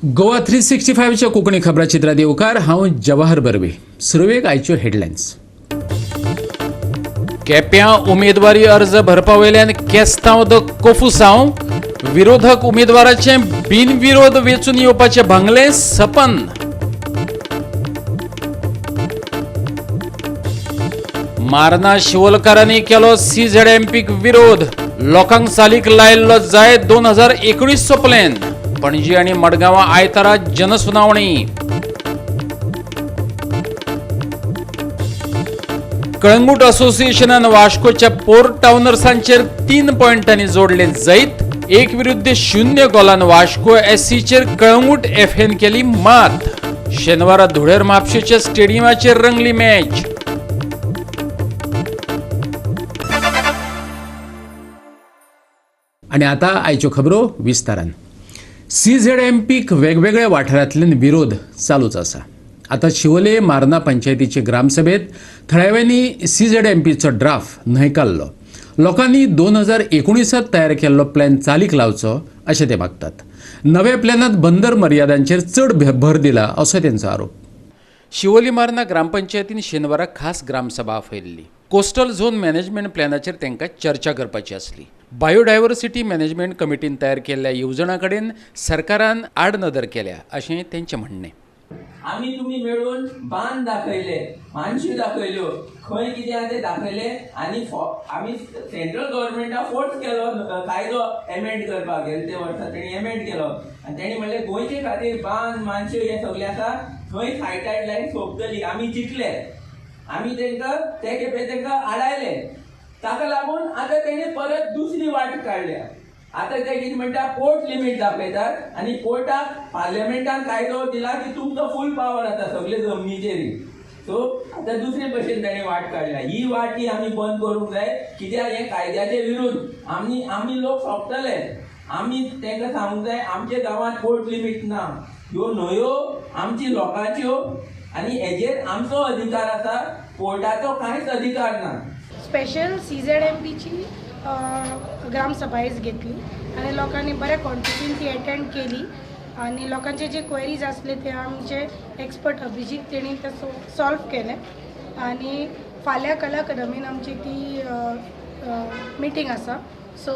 गोवा 365च्या कोंकणी खबराचित्रात येवकार. हांव जवाहर बर्वे. सुरवेक आयच्यो हेडलायन्स. केप्यां उमेदवारी अर्ज भरपा वयल्यान केस्तांव the कोफुसांव. विरोधक उमेदवाराचें बिनविरोध वेंचून येवपाचें भांगलें सपन. मारना शिवोलकारांनी केलो सीझेडएमपीक विरोध. लोकांक चालीक लायिल्लो जाय 2019चो प्लॅन. पणजी आनी मडगांवां आयतारा जनसुनावणी. कळंगूट असोसिएशनान वास्कोच्या पोर्ट टावनर्सांचेर 3 पॉयंटांनी जोडले जैत. 1-0 गोलान वास्को एससीचेर कळंगूट एफएन केली मात. शेनवारा धुळेर म्हापशेच्या स्टेडियमाचेर रंगली मॅच. आनी आतां आयच्यो खबरो विस्तारान. सीझेडएमपीक वेगवेगळ्या वाठारांतल्यान विरोध चालूच आसा. आतां शिवोले मार्ना पंचायतीचे ग्रामसभेत थळाव्यांनी सीझेडएमपीचो ड्राफ्ट न्हयकारलो. लोकांनी 2019 तयार केल्लो प्लॅन चालीक लावचो अशें ते मागतात. नव्या प्लॅनांत बंदर मर्यादांचेर चड भर दिला असो तेंचो आरोप. शिवोली मार्ना ग्रामपंचायतीन शेनवारा खास ग्रामसभा आपयल्ली. कोस्टल झोन मॅनेजमेंट प्लॅनाचेर तांकां चर्चा करपाची आसली. बायोडायवर्सिटी मॅनेजमेंट कमिटीन तयार केल्ल्या येवजणां कडेन सरकारान आडनदर केल्या अशें तेंचें म्हणणें. आमी तुमी मेळून बांद दाखयले, मानशी दाखयल्यो, खंय कितें आहा तें दाखयलें आनी आमी सेंट्रल गव्हर्मेंटाक फोर्स केलो कायदो एमेंड करपाक. गेले ते वर्सा तेणी एमेंड केलो आनी तेणी म्हणलें गोंयचे खातीर बांद मानश्यो हे सगळे आसा थंय हायटायड लायन सोंपतली. आमी जिखले, आमी तांकां ते खेपे तांकां आडायले. ताका लागून आतां तेणी परत दुसरी वाट काडल्या. आतां ते कितें म्हणटा, पोर्ट लिमीट दाखयतात आनी पोर्टाक पार्लमेंटान कायदो दिला की तुमकां फूल पावर आसा सगळे जमनीचेर. सो आतां दुसरे भशेन ताणें वाट काडल्या. ही वाट ही आमी बंद करूंक जाय, कित्याक हें कायद्याचे विरुद्ध. आमी आमी लोक सोंपतले. आमी तांकां सांगूंक जाय आमच्या गांवांत पोर्ट लिमीट ना, ह्यो न्हंयो आमची लोकांच्यो आनी हेजेर आमचो अधिकार आसा, पोर्टाचो कांयच अधिकार ना. स्पेशल सीझेडएमपीची ग्रामसभा आयज घेतली आनी लोकांनी बऱ्या क्वॉन्टिटीन ती एटेंड केली आनी लोकांचे जे क्वेरीज आसले ते आमचे एक्सपर्ट अभिजीत तेणी ते सॉल्व केले आनी फाल्यां कला अकादमीन आमची ती मिटींग आसा. सो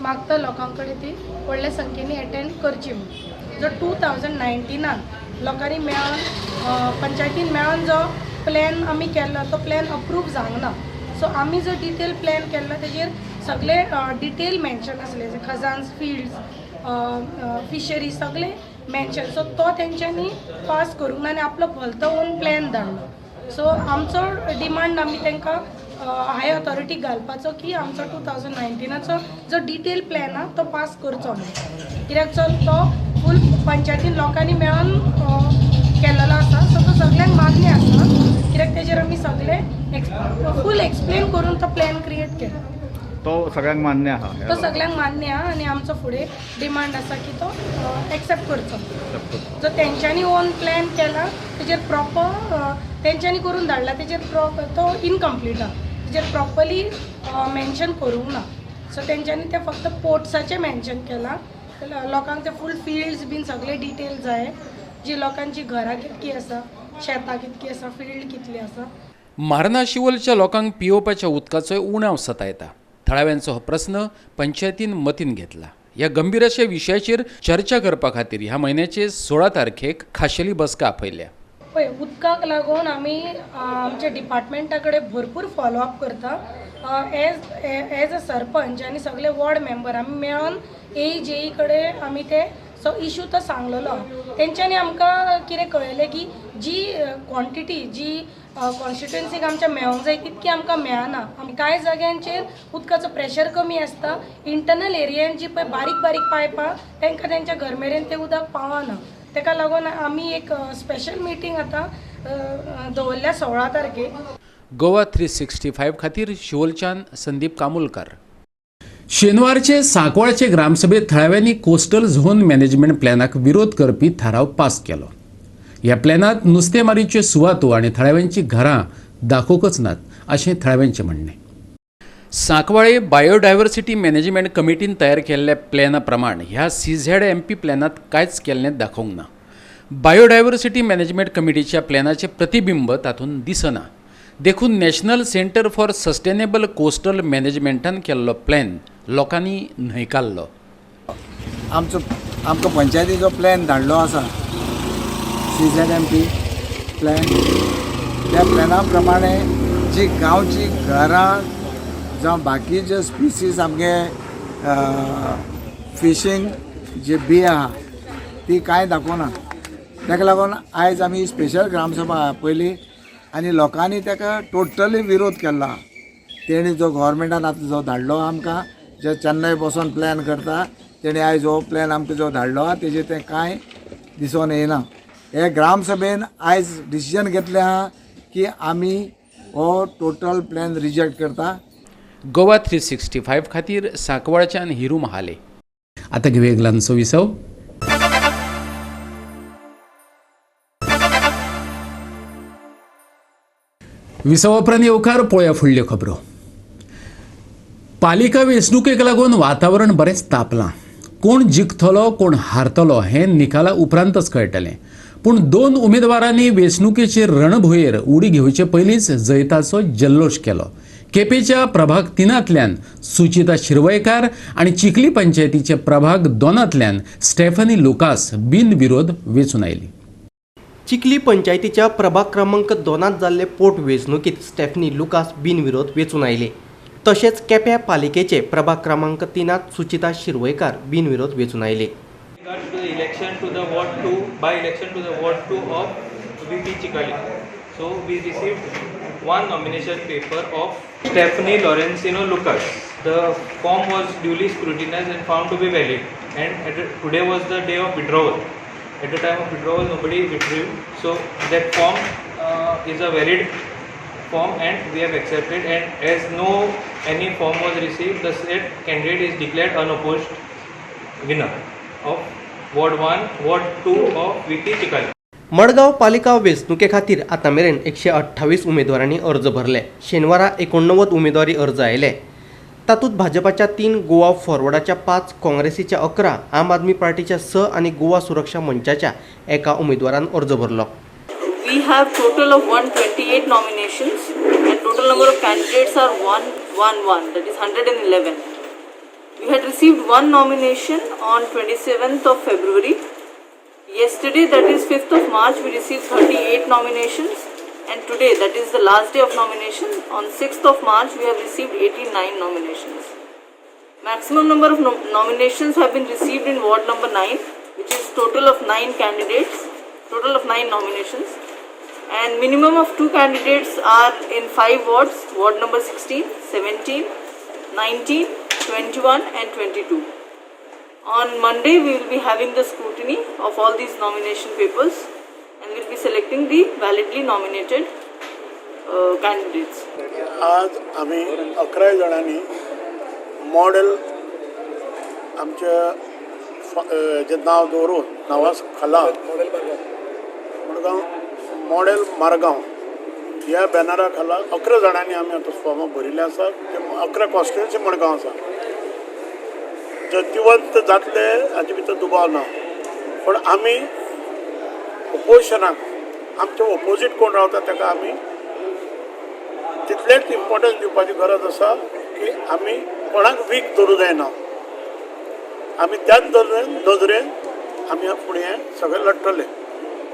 मागता लोकां कडेन ती व्हडल्या संख्येनी एटेंड करची म्हणून. जो 2019 लोकांनी मेळोन पंचायतीन मेळोन जो प्लॅन आमी केल्लो तो प्लॅन अप्रूव जावंक ना. सो आमी जो डिटेल प्लॅन केल्लो तेजेर सगळे डिटेल मेन्शन आसले, खजान्स, फिल्ड्स, फिशरी सगळे मेन्शन. सो तो तेंच्यांनी पास करूंक ना आनी आपलो भलतो ओन प्लॅन धाडलो. सो आमचो डिमांड आमी तांकां हाय ऑथॉरिटीक घालपाचो की आमचो 2019चो जो डिटेल प्लॅन आहा तो पास करचो म्हणून, कित्याक तो फूल पंचायतीन लोकांनी मेळोन केल्लो आसा. सो तो सगळ्यांक मान्य आसा, कित्याक तेजेर आमी सगळे फूल एक्सप्लेन करून तो प्लॅन क्रिएट केला. तो सगळ्यांक मान्य आहा, तो सगळ्यांक मान्य आहा आनी आमचो फुडें डिमांड आसा की तो एक्सेप्ट करचो. जो तेंच्यांनी ओन प्लॅन केला तेजेर प्रॉपर तेंच्यांनी करून धाडला तेजेर प्रॉपर तो इनकम्प्लीट आहा, तेजेर प्रॉपरली मेन्शन करूंक ना. सो तेंच्यांनी ते फक्त पोर्ट्साचें मेन्शन केलां. लोकांक ते फूल फिल्ड्स बीन सगळे डिटेल जाय, जी लोकांची घरां कितकी आसा, शेतां कितकी आसा, फिल्ड कितली आसा. मार्ना शिवोलच्या लोकांक पियोवपाच्या उदकाचोय उणाव सतायता. थळाव्यांचो हो प्रस्न पंचायतीन मतीन घेतला. ह्या गंभीर अशा विशयाचेर चर्चा करपा खातीर ह्या म्हयन्याचे 16 तारखेक खाशेली बसका आपयल्या. पळय, उदकाक लागून आमी आमच्या डिपार्टमेंटा कडेन भरपूर फॉलोअप करता. एज अ सरपंच आनी सगळे वॉर्ड मेंबर आमी मेळोन एई जेई कडेन आमी ते सो इशू तो सांगलेलो. तेंच्यांनी आमकां कितें कळयलें की जी क्वॉन्टिटी जी कॉन्स्टिट्युएन्सीक आमच्या मेळोंक जाय तितकी आमकां मेळना. कांय जाग्यांचेर उदकाचो प्रेशर कमी आसता, इंटरनल एरियान जी पळय बारीक बारीक पायपां तांकां तेंच्या घर मेरेन तें उदक पावना. ताका लागून आमी एक स्पेशल मिटींग आतां दवरल्या 16 तारखेक. गोवा 365 खातीर शिवोलच्यान संदीप कामुलकर. शेनवारचे सांकवाळचे ग्रामसभेत थळाव्यांनी कोस्टल झोन मॅनेजमेंट प्लॅनाक विरोध करपी थाराव पास केलो. ह्या प्लॅनांत नुस्तेमारीच्यो सुवातो आनी थळाव्यांची घरां दाखोवंकच नात अशें थळाव्यांचें म्हणणें. सांकवाळे बायोडायवर्सिटी मॅनेजमेंट कमिटीन तयार केल्ल्या प्लॅना प्रमाण ह्या सीझेडएमपी प्लॅनांत कांयच केल्लें दाखोवंक ना. बायोडायवर्सिटी मॅनेजमेंट कमिटीच्या प्लॅनाचें प्रतिबिंब तातूंत दिसना. देखून National Centre for Sustainable Coastal मॅनेजमेंटान केल्लो प्लॅन लोकांनी न्हयकारलो. आमचो आमकां पंचायतीचो प्लॅन धाडलो आसा, सीझेडएमपी प्लॅन. त्या प्लॅना प्रमाणे जी गांवची घरां जावं बाकीचे स्पिसीस, आमगे फिशींग जे बी आहा ती कांय दाखोवना. ताका लागून आयज आमी स्पेशल ग्रामसभा आपयली आनी लोकांनी ताका टोटली विरोध केला. तेणी जो गव्हर्मेंटान आतां जो धाडलो आमकां, जे चेन्नय बसोन प्लॅन करता, तेणी आयज हो प्लॅन आमकां जो धाडलो आहा तेजेर तें कांय दिसोन येयना. हे ग्रामसभेन आयज डिसिजन घेतलें आहा की आमी हो टोटल प्लॅन रिजेक्ट करता. गोवा 365 खातीर सांकवाळच्यान हिरू महाले. आतां घेवया एक ल्हानसो विसव. विसवा उपरांत येवकार. पळोवया फुडल्यो खबरो. पालिका वेंचणुकेक लागून वातावरण बरेंच तापलां. कोण जिखतलो, कोण हारतलो हें निकाला उपरांतच कळटलें. पूण दोन उमेदवारांनी वेंचणुकेचे रणभुंयेर उडी घेवचे पयलींच जैताचो जल्लोश केलो. केपेंच्या प्रभाग 3तल्यान सुचिता शिरवयकार आनी चिखली पंचायतीचे प्रभाग 2तल्यान स्टेफनी लुकास बिनविरोध वेंचून आयली. चिखली पंचायतीच्या प्रभाग क्रमांक 2 जाल्ले पोट वेंचणुकेंत स्टेफनी लुकास बिनविरोध वेंचून आयले. तशेंच केप्यां पालिकेचे प्रभाग क्रमांक 3 सुचिता शिरवयकार बिनविरोध वेंचून आयले. Regards to the election to the ward 2, by election to the ward 2 of VP Chikali. So we received one nomination paper of Stephanie Lorenzino Lucas. The form was duly scrutinized and found to be valid. And today was the day of withdrawal. At the time of withdrawal, nobody withdrew. So that form is a valid form and we have accepted. And as no any form was received, the said candidate is declared unopposed winner of Ward 1, Ward 2 of VP Chikali. Madgaon पालिका वेंचणुके खातीर आतां मेरेन 128 उमेदवारांनी अर्ज भरले. शेनवारा 89 उमेदवारी अर्ज आयले. तातूंत भाजपाच्या 3, गोवा फॉरवर्डाच्या 5, काँग्रेसीच्या 11, आम आदमी पार्टीच्या 6 आनी गोवा सुरक्षा मंचाच्या एका उमेदवारान अर्ज भरलो. We have total of 128 nominations and total number of candidates are 111, that is 111. We had received one nomination on 27th of February. Yesterday, that is 5th of March, we received 38 nominations, and today, that is the last day of nomination, on 6th of March, we have received 89 nominations. Maximum number of nominations have been received in ward number 9, which is total of 9 candidates, total of 9 nominations, and minimum of 2 candidates are in 5 wards, ward number 16, 17, 19, 21 and 22. On Monday we will be having the scrutiny of all these nomination papers and we will be selecting the validly nominated candidates. आज आमी 11 जाणांनी model आमच्या हेजें नांव दवरून, नांवा खाला Madgaon, model Margao ह्या बॅनरा खाला 11 जाणांनी आमी आतां फॉर्मां भरिल्लीं आसा. 11 कॉन्स्टिट्युएन्सी मडगांव आसा. जैतिवंत जातले हाचे भितर दुबाव ना, पूण आमी ओपोजिशनाक, आमचे ओपोजीट कोण रावता ताका आमी तितलेंच इम्पॉर्टन्स दिवपाची गरज आसा की आमी कोणाक वीक धरूं जायना. आमी त्याच नदरेन आमी फुडें सगळे लडटले.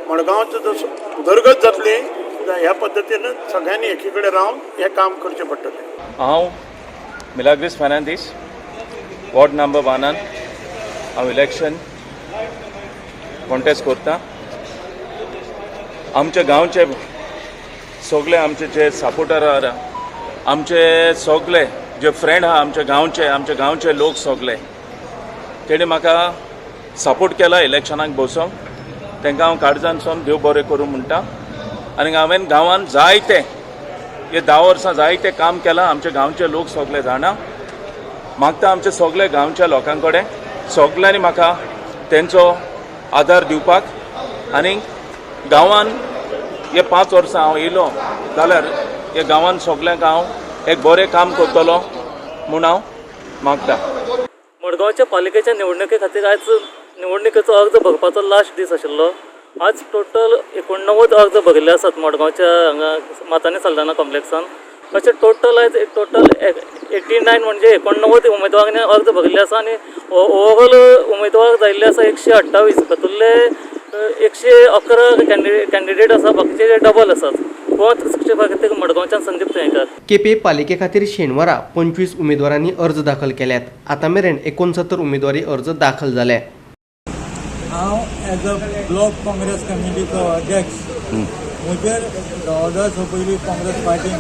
मडगांवची जर उदरगत जातली जाल्यार ह्या पद्दतीन सगळ्यांनी एकी कडेन रावन हें काम करचें पडटलें. हांव मिलाग्रीस फर्नांडीस, वॉर्ड नंबर 1 हांव इलेक्शन कॉन्टेस्ट करता. आमच्या गांवचे सगळे, आमचे जे सपोर्टर आहा, आमचे सगळे जे फ्रेंड आहा आमच्या गांवचे, आमच्या गांवचे लोक सगळे, तेणी म्हाका सपोर्ट केला इलेक्शनाक बसोंक. तांकां हांव काळजान सावन देव बरें करूं म्हणटा. आनी हांवें गांवांत जायते हे 10 वर्सां जायते काम केलां. आमच्या गांवचे लोक सगळे जाणा. मागता आमच्या सगळे गांवच्या लोकां कडेन, सगळ्यांनी म्हाका तेंचो आदार दिवपाक. आनी गांवान हे 5 वर्सां हांव येयलो जाल्यार हे गांवान सगळ्यांक हांव एक बरें काम करतलो. म्हूण हांव मागता. मडगांवच्या पालिकेच्या निवडणुके खातीर आयज निवडणुकेचो अर्ज भरपाचो लास्ट दीस आशिल्लो. आज टोटल 89 अर्ज भरिल्ले आसात मडगांवच्या हांगा मातानी साल्दाना कॉम्प्लेक्सान. अशें टोटल आयज टोटल 89 म्हणजे 89 उमेदवारांनी अर्ज भरिल्ले आसा आनी ओवरऑल उमेदवार जाल्ले आसा 128. तातूंतले 111 कॅन्डिडेट आसा, बाकीचे डबल आसात. गोवा 365 खातीर मडगांवच्यान संदीप तुयेंकार. केपे पालिके खातीर शेनवारा 25 उमेदवारांनी अर्ज दाखल केल्यात. आतां मेरेन 69 उमेदवारी अर्ज दाखल जाले. हांव एज अ ब्लॉक काँग्रेस कमिटीचो अध्यक्ष, म्हजेर ऑर्डर सोंपयली काँग्रेस पार्टीन,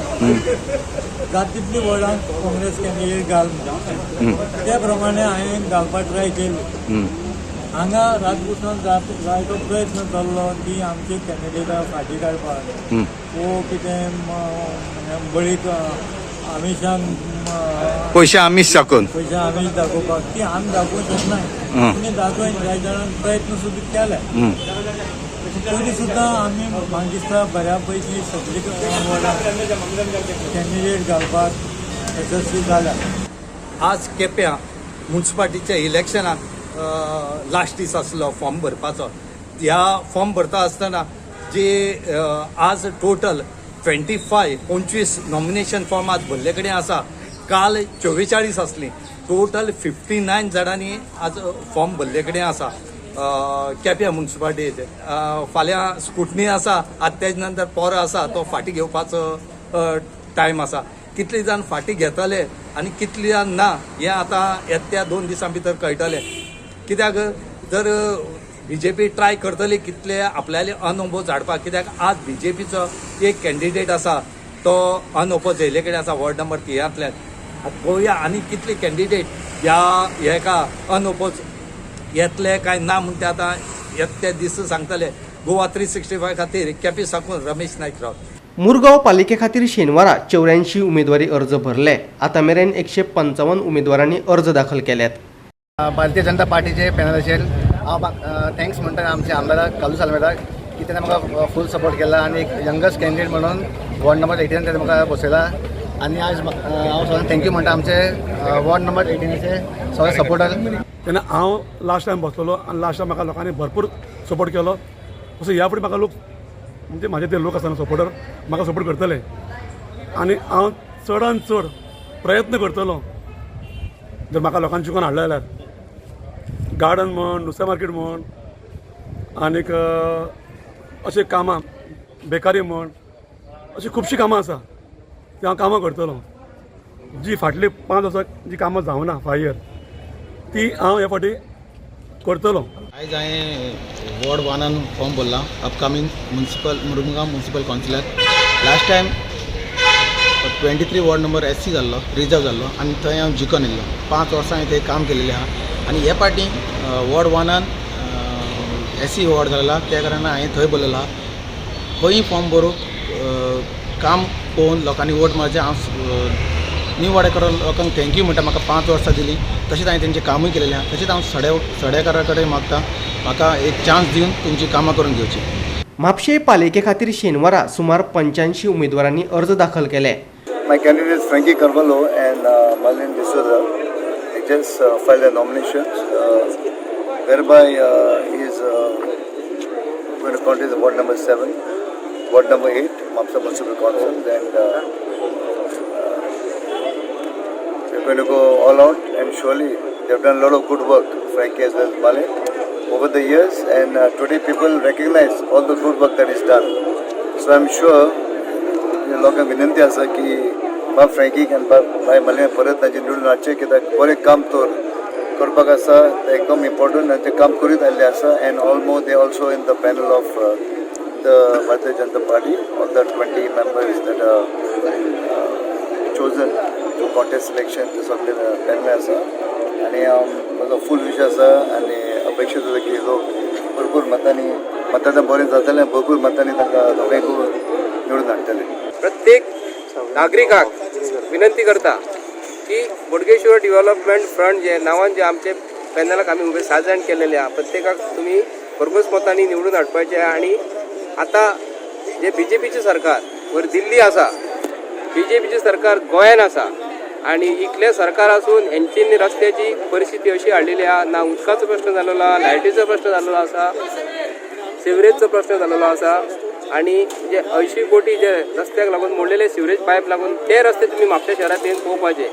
जात तितली वॉर्डांत काँग्रेस कॅन्डिडेट घाल म्हणून. ते प्रमाणे हांवें घालपाक ट्राय केली. हांगा राजभूषण जायतो प्रयत्न चल्लो की आमचे कॅन्डिडेटा फाटीं काडपाक वो कितें बळीक आमिशान. पयशे आमीश दाखोवन. पयशे आमीश दाखोवपाक. ती आमी दाखोवंक शकनाय. तुमी दाखोवन कांय जाणांनी प्रयत्न सुद्दां केले, तरी सुद्दां आमी म्हाका दिसता बऱ्या पैकी सगळी वॉर्डांत कॅन्डिडेट घालपाक यशस्वी जाल्या. आज केप्यां मुन्सिपालिटीच्या इलेक्शनाक लास्ट दीस आसलो फॉर्म भरपाचो. ह्या फॉर्म भरता आसतना जे आज टोटल 25 25 नॉमिनेशन फॉर्म आज भरले कडेन आसा. काल 44 आसली. टोटल 59 जाणांनी आज फॉर्म भरले कडेन आसा केप्यां मुन्सिपालिटीचे. फाल्यां स्कुटनी आसा. आतां तेज नंतर पोरा आसा तो फाटीं घेवपाचो टायम आसा. कितले जाण फाटीं घेतले आनी कितले जाण ना हें आतां येता त्या 2 दिसां भितर कळटलें. कित्याक जर बीजेपी ट्राय करतली कितले आपल्याले अनओपोज हाडपाक, कित्याक आज बीजेपीचो एक कॅन्डिडेट आसा तो अनओपोज येयल्ले कडेन आसा वॉर्ड नंबर 3. आतां पळोवया आनी कितले कॅन्डिडेट ह्या हेका अनओपोज येतले काय ना म्हण ते आतां येता ते दीस सांगतले. गोवा 365 खातीर केपी साकून रमेश नायक राव. मुरगांव पालिके खातीर शेनवारा 84 उमेदवारी अर्ज भरले. आतां मेरेन 155 उमेदवारांनी अर्ज दाखल केल्यात. भारतीय जनता पार्टीचे पॅनलाचेर हांव thanks म्हणटा आमच्या आमदाराक कार्लूस आल्मेदाक की तेणें म्हाका फूल सपोर्ट केला आनी एक यंगस्ट कॅन्डिडेट म्हणून वॉर्ड नंबर 18 तेणें म्हाका बसयला. आनी आज हांव सगळ्यांक thank you म्हणटा आमचे वॉर्ड नंबर 18चे सगळे सपोर्टर. तेन्ना हांव लास्ट टायम बसलेलो आनी लास्ट टायम म्हाका लोकांनी भरपूर सपोर्ट केलो. तसो ह्या फावटी म्हाका लोक म्हणजे म्हाजे ते लोक आसा सपोर्टर म्हाका सपोर्ट करतले आनी हांव चडान चड प्रयत्न करतलो. जर म्हाका लोकांनी चिकून हाडलो जाल्यार गार्डन म्हण, नुस्तें मार्केट म्हण, आनीक अशें कामां बेकारी म्हण, अशीं खुबशीं कामां आसा ती हांव कामां करतलो. जी फाटली 5 वर्सां जी कामां जावना 5 इयर ती हांव ह्या फावटी करतलो. आयज हांवें वॉर्ड 1 फॉर्म भरला upcoming municipal Murmugao municipal कावन्सिलाक. Last time 23 ward number SC जाल्लो, रिजर्व जाल्लो आनी थंय हांव जिखून येयल्लो. 5 वर्सां हांवें थंय काम केलेलें आहा आनी हे पाटी वॉर्ड 1 SC ward जाल्लो त्या कारणान हांवें थंय भरलेलो आहा. खंय फॉर्म भरूंक काम पळोवन लोकांनी वोट मारचें. हांव न्यू वाडेकर लोकांक thank you म्हणटा, म्हाका 5 वर्सां दिलीं. तशेंच हांवें तेंचें कामूय केलेलें आहा. तशेंच हांव सड्याकारा कडेन मागता म्हाका एक चान्स दिवन तुमचीं कामां करून घेवचीं. म्हापशें पालिके खातीर शेनवारा सुमार 85 उमेदवारांनी अर्ज दाखल केले. My candidates Frankie Carvalho and Marlene D'Souza, they just filed their nominations, whereby he is going to contest ward number 7, ward number 8, Mapsa Municipal Council, and we're going to go all out, and surely they've done a lot of good work, Frankie as well as Marlene, over the years, and today people recognize all the good work that is done. So I'm sure लोकांक विनंती आसा की बाब फ्रँकीक आनी बाब भाई Marlin परत तांचे निवडून हाडचें, कित्याक बरें काम तर करपाक आसा तें एकदम इम्पॉर्टंट आनी तें काम करीत आयिल्लें आसा. And almost they also in the panel of the Bharatiya Janata Party, all the 20 members that are chosen to contest election, ते सगळे पॅनल आसा. आनी हांव म्हजो फूल विश आसा आनी अपेक्षा आसा की लोक भरपूर मतांनी मतदान बरें जातलें, भरपूर मतांनी तांकां दोगांयकूय निवडून हाडटले. प्रत्येक नागरिकाक विनंती करता की बोडगेश्वर डेव्हलपमेंट फ्रंट जे नांवान जे आमचे पॅनलाक आमी उबे 7 जाण केलेले आहा, प्रत्येकाक तुमी भरघोस मतांनी निवडून हाडपाचे. आनी आतां जे बीजेपीचें सरकार वयर दिल्ली आसा, बीजेपीचें सरकार गोंयान आसा. आनी इतलें सरकार आसून हेंच्यांनी रस्त्याची परिस्थिती अशी हाडलेली आहा, ना उदकाचो प्रश्न जाल्लो आहा, लायटीचो प्रश्न जाल्लो आसा, सिवरेजचो प्रश्न जाल्लो आसा. आनी जे 80 कोटी जे रस्त्याक लागून मोडलेले सिवरेज पायप लागून ते रस्ते तुमी म्हापशा शहरांत येवन पळोवपाचे.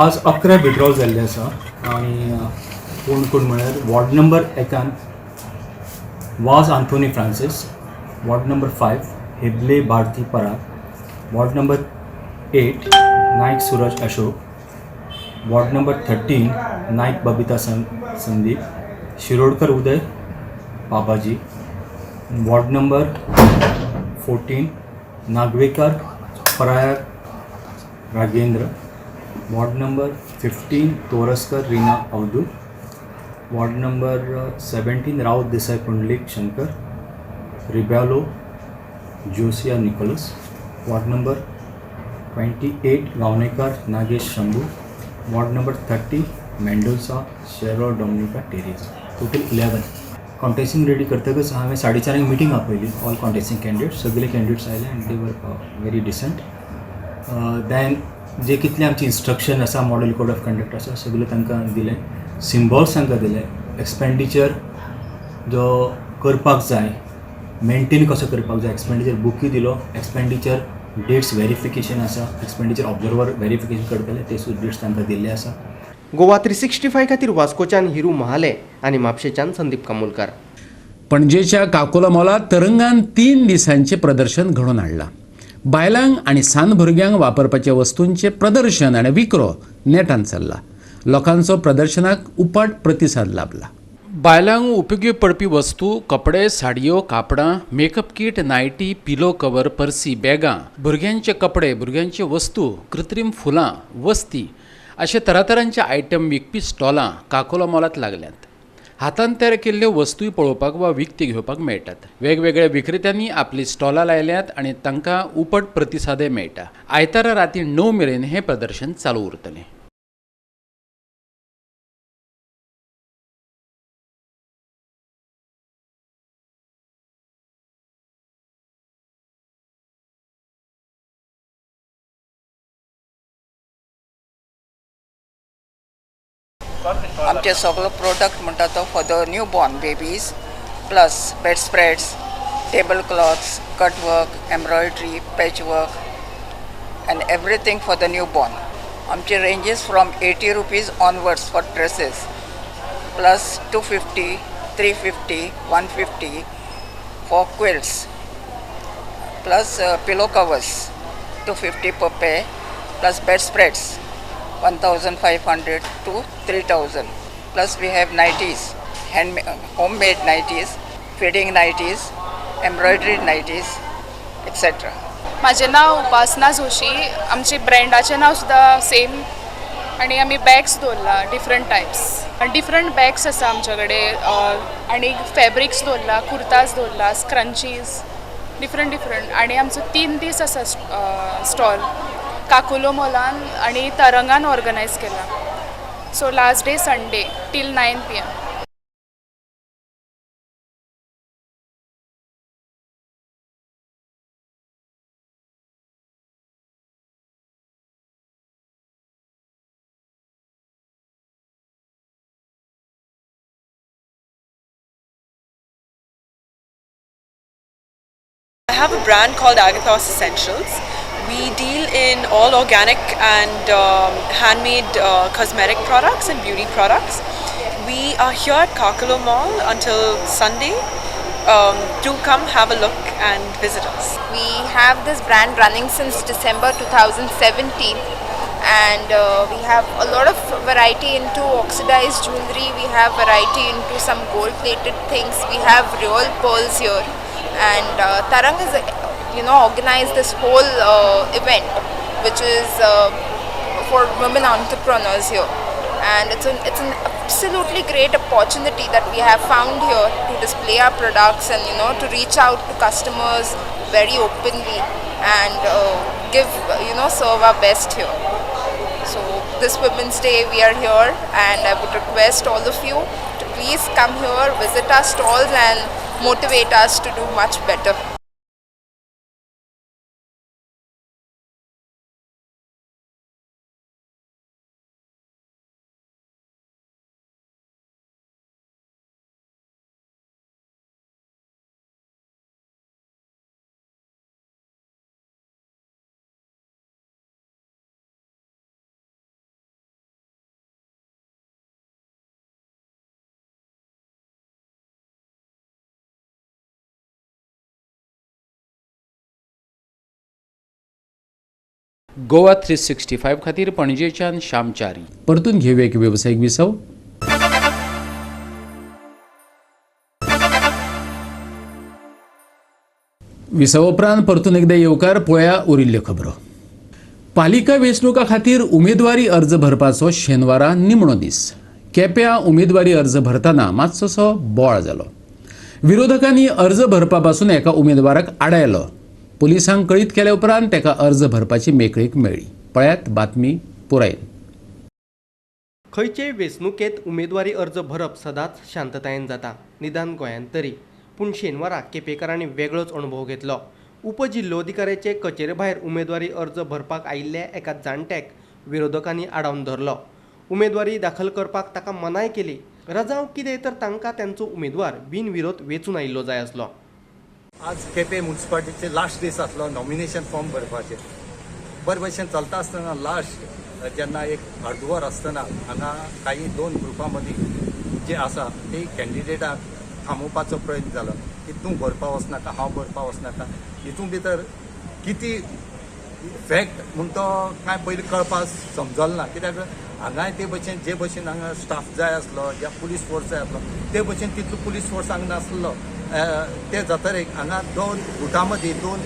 आज 11 विड्रॉल जाल्ले आसा आनी कोण कोण म्हळ्यार ward number 1 Vaz Anthony Francis, ward number 5 Heble Bharati Parag, ward number 8 Naik Suraj Ashok, ward number 13 Naik Babita Sandeep, Shirodkar Uday Babaji, ward number 14 Nagvekar Prayag Ragendra, ward number 15 Toraskar Reena Avadhoot, ward number 17 Raut Desai Pundalik Shankar, Rebelo Josiah Nicholas, ward number 28 Gaonekar Nagesh Shambhu, ward number 30 Mendonca Shero Dominica Teresa. Total 11. Contesting ready करतकच हांवें 4:30 meeting आपयली all contesting candidates, सगळे candidates आयले आनी they were very decent. Then जे कितले आमचे instruction आसा, model code of conduct आसा, सगळें तांकां दिलें, सिम्बॉल्स तांकां दिले, एक्सपेंडिचर जो करपाक जाय मेंटेन कसो करपाक जाय, एक्सपेंडिचर बुकूय दिलो, एक्सपेंडिचर डेट्स वेरिफिकेशन आसा, एक्सपेंडिचर ऑब्जर्वर वेरिफिकेशन करतले ते सुद्दां डेट्स तांकां दिल्ले आसा. गोवा 365 खातीर वास्कोच्यान हिरू महाले आनी म्हापशेच्यान संदीप कामोलकार. पणजेच्या काकोला मॉलात तरंगान 3 दिसांचे प्रदर्शन घडोवन हाडलां. बायलांक आनी सान भुरग्यांक वापरपाच्या वस्तूंचें प्रदर्शन आनी विक्रो नेटान चल्ला. लोकांचो प्रदर्शनाक उपाट प्रतिसाद लाभला. बायलांक उपयोगी पडपी वस्तू, कपडे, साडयो, कापडां, makeup kit, nightie, pillow cover, पर्सी, बॅगां, भुरग्यांचे कपडे, भुरग्यांचे वस्तू, कृत्रीम फुलां, वस्ती अशे तरातरांचे आयटम विकपी स्टॉलां काकोला मॉलांत लागल्यांत. हातान तयार केल्ल्यो वस्तूय पळोवपाक वा विकती घेवपाक मेळटात. वेगवेगळ्या विक्रेत्यांनी आपली स्टॉलां लायल्यात आनी तांकां उपट प्रतिसादय मेळटा. आयतारा राती 9 मेरेन हें प्रदर्शन चालू उरतलें. आमचे सगळो प्रोडक्ट म्हणटा तो for the new born babies plus bed spreads, table cloths, cut work, embroidery, patch work and everything for the new born. आमचे ranges from 80 rupees onwards for dresses plus 250, 350, 150 for quilts plus pillow covers 250 per pair plus bed spreads 1500 to 3000. Plus we have nighties, homemade nighties, feeding nighties, embroidery nighties, etc. माझे नाव उपासना जोशी. आमचे ब्रँडाचें नाव सुद्दां same आनी आमी bags दवरला different types आनी different bags आसा आमचे कडेन आनी फॅब्रिक्स दवरला, कुर्ताज दवरला, स्क्रंचीज डिफरंट डिफरंट. आनी आमचो 3 दीस आसा स्टॉल काकुलो मॉलान आनी तरंगान ऑर्गनायज केला. So last day Sunday till 9 PM. I have a brand called Agathos Essentials. We deal in all organic and handmade cosmetic products and beauty products. We are here at Kakalo Mall until Sunday. Do come have a look and visit us. We have this brand running since December 2017 and we have a lot of variety into oxidized jewelry. We have variety into some gold plated things. We have real pearls here. And Tarang is, organized this whole event, which is for women entrepreneurs here, and it's an absolutely great opportunity that we have found here to display our products and to reach out to customers very openly and give serve our best here. So this Women's Day we are here, and I would request all of you to please come here, visit our stalls and motivate us to do much better. Goa 365 खातीर पणजेच्यान श्यामचारी. परतून घेवया एक वेवसायीक विसव. विसव उपरांत परतून एकदा येवकार. पळया उरिल्ल्यो खबरो. पालिका वेंचणुका खातीर उमेदवारी अर्ज भरपाचो शेनवारा निमणो दीस. केप्यां उमेदवारी अर्ज भरतना मातसोसो बोळ जालो. विरोधकांनी अर्ज भरपा पासून एका उमेदवाराक आडायलो. पुलिसांक कळीत केल्या उपरांत ताका अर्ज भरपाची मेकळीक मेळ्ळी. पळयात बातमी पुरायेन. खंयचेय वेंचणुकेंत उमेदवारी अर्ज भरप सदांच शांततायेन जाता, निदान गोंयांत तरी. पूण शेनवारा केपेकारांनी वेगळोच अणभव घेतलो. उपजिल्लोधिकाऱ्याचे कचेरे भायर उमेदवारी अर्ज भरपाक आयिल्ल्या एका जाणट्याक विरोधकांनी आडावन धरलो. उमेदवारी दाखल करपाक ताका मनाय केली. रजांव कितें तर तांकां तांचो उमेदवार बिनविरोध वेंचून आयिल्लो जाय आसलो. आज केपें म्युनिसिपालिटीचे लास्ट दीस आसलो नॉमिनेशन फॉर्म भरपाचे. बरे भशेन चलता आसतना लास्ट जेन्ना एक अर्दवर आसतना हांगा काही दोन ग्रुपां मदीं जे आसा ते कॅन्डिडेटाक थांबोवपाचो प्रयत्न जालो की तूं भरपा वचनाका, हांव भरपा वचनाका. हितून भितर कितें फॅक्ट म्हूण तो कांय पयलीं कळपाक समजलो ना, कित्याक हांगाय ते भशेन जे भशेन हांगा स्टाफ जाय आसलो या पुलीस फोर्स जाय आसलो ते भशेन तितलो पुलीस फोर्स हांगा नासलो. ते जातरीक हांगा दोन गुटां मदीं दोन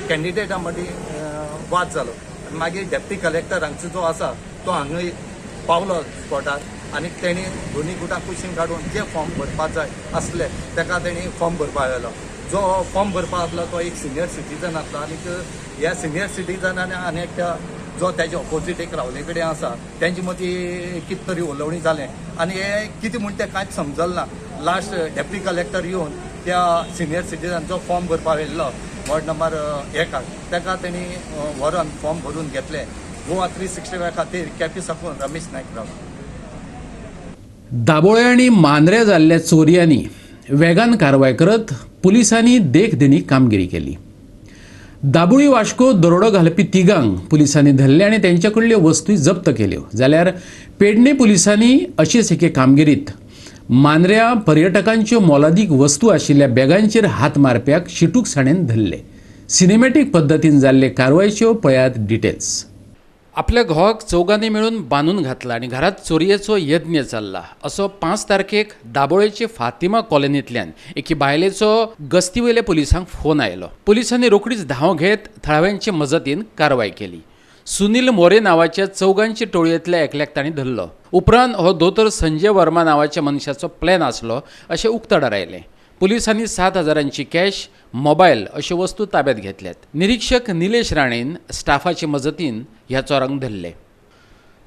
कॅन्डिडेटां मदीं वाद जालो. मागीर डेप्टी कलेक्टर हांगचो जो आसा तो हांगा पावलो स्पॉटार आनी तेणी दोनी गुटां कुशीन काडून जे फॉर्म भरपाक जाय आसले ताका तेणी फॉर्म भरपाक व्हेलो. जो फॉर्म भरपाक आसलो तो एक सिनियर सिटीजन आसलो आनी ह्या सिनियर सिटीजनान आनी एकट्या जो तेजे ऑपोजीट एक रावले कडेन आसा तेंचे मदीं कितें तरी उलोवणी जालें आनी हें कितें म्हूण तें कांयच समजलें ना. लास्ट डेप्टी कलेक्टर येवन त्या सिनियर सिटीजन जो फॉर्म भरपाक येयल्लो वॉर्ड नंबर 1 ताका तेणी व्हरून फॉर्म भरून घेतले. गोवा 365 खातीर केपें साकून रमेश नायक राव. दाबोळे आनी मांद्रे जाल्ल्या चोरयांनी वेगान कारवाय करत पुलिसांनी देखदिणी कामगिरी केली. दाबोळी वास्को दरोडो घालपी तिगांक पुलिसांनी धरले आनी तेंच्या कडल्यो वस्तू जप्त केल्यो. जाल्यार पेडणे पुलिसांनी अशेच एके कामगिरीत मांद्र्या पर्यटकांच्यो मोलादीक वस्तू आशिल्ल्या बॅगांचेर हात मारप्याक शिटूकसाणेन धरले. सिनेमॅटीक पद्दतीन जाल्ले कारवायच्यो पळयात डिटेल्स. आपल्या घोवाक चौगांनी मेळून बांदून घातला आनी घरांत चोरयेचो यत्न चल्ला असो 5 तारखेक दाबोळेचे फातिमा कॉलनींतल्यान एके बायलेचो गस्ती वयल्या पुलिसांक फोन आयलो. पुलिसांनी रोखडीच धांव घेत थळाव्यांचे मजतीन कारवाय केली. सुनील मोरे नांवाच्या चौगांचे टोळयेंतल्या एकल्याक तांणी धरलो. उपरांत हो दोतोर संजय वर्मा नांवाच्या मनशाचो प्लॅन आसलो अशें उक्ताडार आयलें. पुलिसांनी 7,000 कॅश, मोबायल अश्यो वस्तू ताब्यात घेतल्यात. निरीक्षक निलेश राणेन स्टाफाचे मजतीन ह्या चोरांक धरले.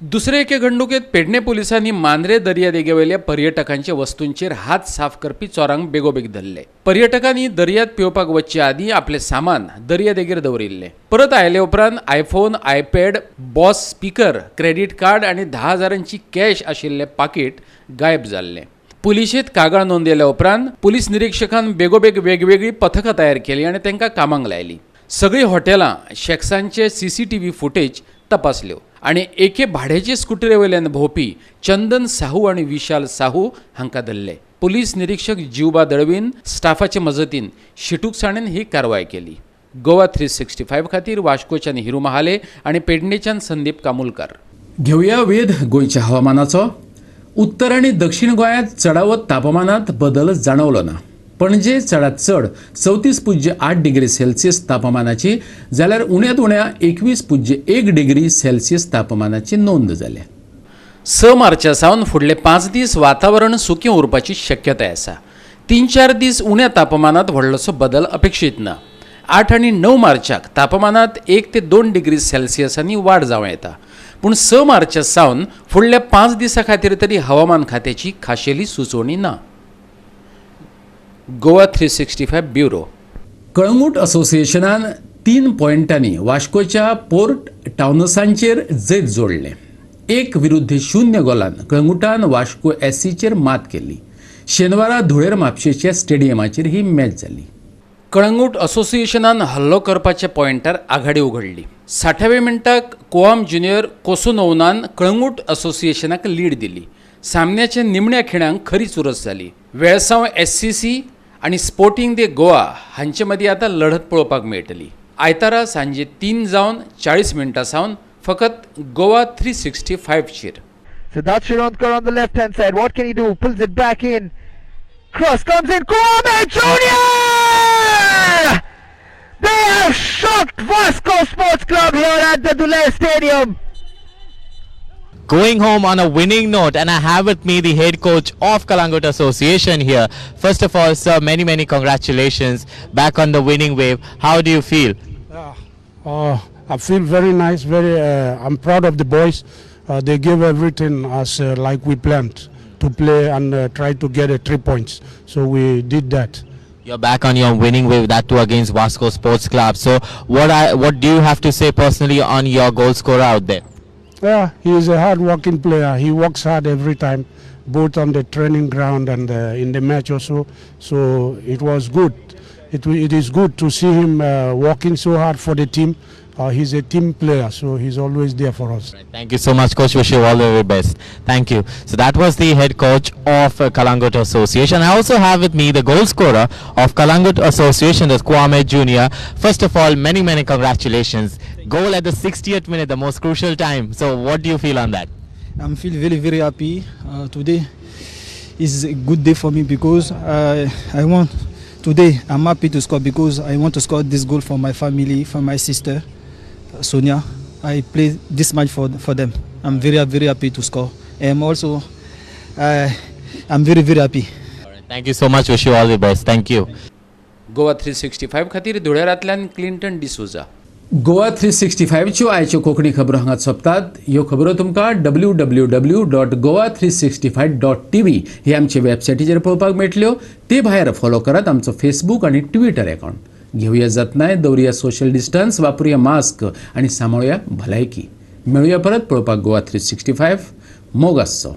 दुसरे एके घडणुकेंत पेडणे पुलिसांनी मांद्रे दर्यादेगेवेल्या पर्यटकांच्या वस्तूंचेर हात साफ करपी चोरांक बेगोबेग धरले. पर्यटकांनी दर्यांत पेंवपाक वचचे आदीं आपलें सामान दर्यादेगेर दवरिल्लें. परत आयले उपरांत iPhone, iPad, Bose speaker, credit card आनी 10,000 कॅश आशिल्लें पाकीट गायब जाल्लें. पुलिशेंत कागाळ नोंदयल्या उपरांत पुलीस निरीक्षकान बेगोबेग वेगवेगळीं पथकां तयार केलीं आनी तांकां कामाक लायलीं. सगळीं हॉटेलां, शॅक्सांचे CCTV footage तपासल्यो आनी एके भाड्याचे स्कुटरे वयल्यान भोंवपी चंदन साहू आनी विशाल साहू हांकां धरले. पुलीस निरीक्षक जिवबा दळवीन स्टाफाचे मजतीन शिटूकसाणेन ही कारवाय केली. गोवा 365 खातीर वास्कोच्यान हिरू महाले आनी पेडणेच्यान संदीप कामुलकर. घेवया वेध गोंयच्या हवामानाचो. उत्तर आनी दक्षिण गोंयांत चडावत तापमानांत बदल जाणवलो ना. पणजे चडांत चड 34.8 डिग्री सेल्सियस तापमानाची जाल्यार उण्यांत उण्या 21.1 डिग्री सेल्सियस तापमानाची नोंद जाल्या. 6 मार्चा सावन फुडले 5 दीस वातावरण सुकें उरपाची शक्यताय आसा. 3-4 दीस उण्या तापमानांत व्हडलोसो बदल अपेक्षीत ना. 8 आनी 9 मार्चाक तापमानांत 1 ते 2 डिग्री सेल्सियसांनी वाड जावं येता. पूण 6 मार्चा सावन फुडल्या 5 दिसां खातीर तरी हवामान खात्याची खाशेली सुचोवणी ना. गोवा 365 ब्युरो. कळंगूट असोसिएशनान 3 पॉयंटांनी वास्कोच्या पोर्ट टावनसांचेर जैत जोडलें. 1-0 गोलान कळंगूटान वास्को एससीचेर मात केली. शेनवारा धुळेर म्हापशेच्या स्टेडियमाचेर ही मॅच जाली. कळंगूट असोसिएशनान हल्लो करपाच्या पॉयंटार आघाडी उघडली. 60व्या मिनटाक कोआम ज्युनियर कोसोनोवनान कळंगूट असोसिएशनाक लीड दिली. सामन्याच्या निमण्या खिणांक खरी चुरस जाली. वेळसांव SCC आनी स्पोर्टिंग दे गोवा हांचे मदीं आतां लढत पळोवपाक मेळटली. आयतारा सांजे 3 जावन 40 मिनटां सावन फकत Goa 365चेर. Siddharth Shirodkar on the left hand side. What can he do? Pulls it back in. Cross comes in. Kwame Jr. They have shocked Vasco Sports Club here at the Duler Stadium. Going home on a winning note, and I have with me the head coach of Calangute Association here. First of all, sir, many, many congratulations. Back on the winning wave. How do you feel? I feel very nice. I'm proud of the boys. They gave everything as like we planned to play and try to get a 3 points. So we did that. You're back on your winning wave, that too against Vasco Sports Club. So what do you have to say personally on your goal scorer out there? Yeah, he is a hard-working player. He works hard every time, both on the training ground and in the match also. So it was good. It is good to see him working so hard for the team. He's a team player, so he's always there for us. Thank you so much, Coach. Wish you all the very best. Thank you. So that was the head coach of Calangute Association. I also have with me the goal scorer of Calangute Association, that's Kwame Jr. First of all, many, many congratulations. Goal at the 60th minute, the most crucial time. So what do you feel on that? I feel very, very happy. Today is a good day for me because I want today I'm happy to score because I want to score this goal for my family, for my sister, Sonia. I play this match for them. I'm very, very happy to score. And also, I'm very, very happy. All right, thank you so much. Wish you all the best. Thank you. Goa 365 खातीर धुळेरांतल्यान Clinton D'Souza. Goa 365च्यो आयच्यो कोंकणी खबरो हांगा सोंपतात. ह्यो खबरो तुमकां www.goa365.tv ही आमचे वेबसायटीचेर पळोवपाक मेळटल्यो. ते भायर फॉलो करात आमचो फेसबूक आनी ट्विटर अकावंट. घेवया जतनाय, दवरुया सोशल डिस्टन्स, वापरुया मास्क आनी सांबाळुया भलायकी. मेळुया परत पळोवपाक गोवा 365. मोग आसचो.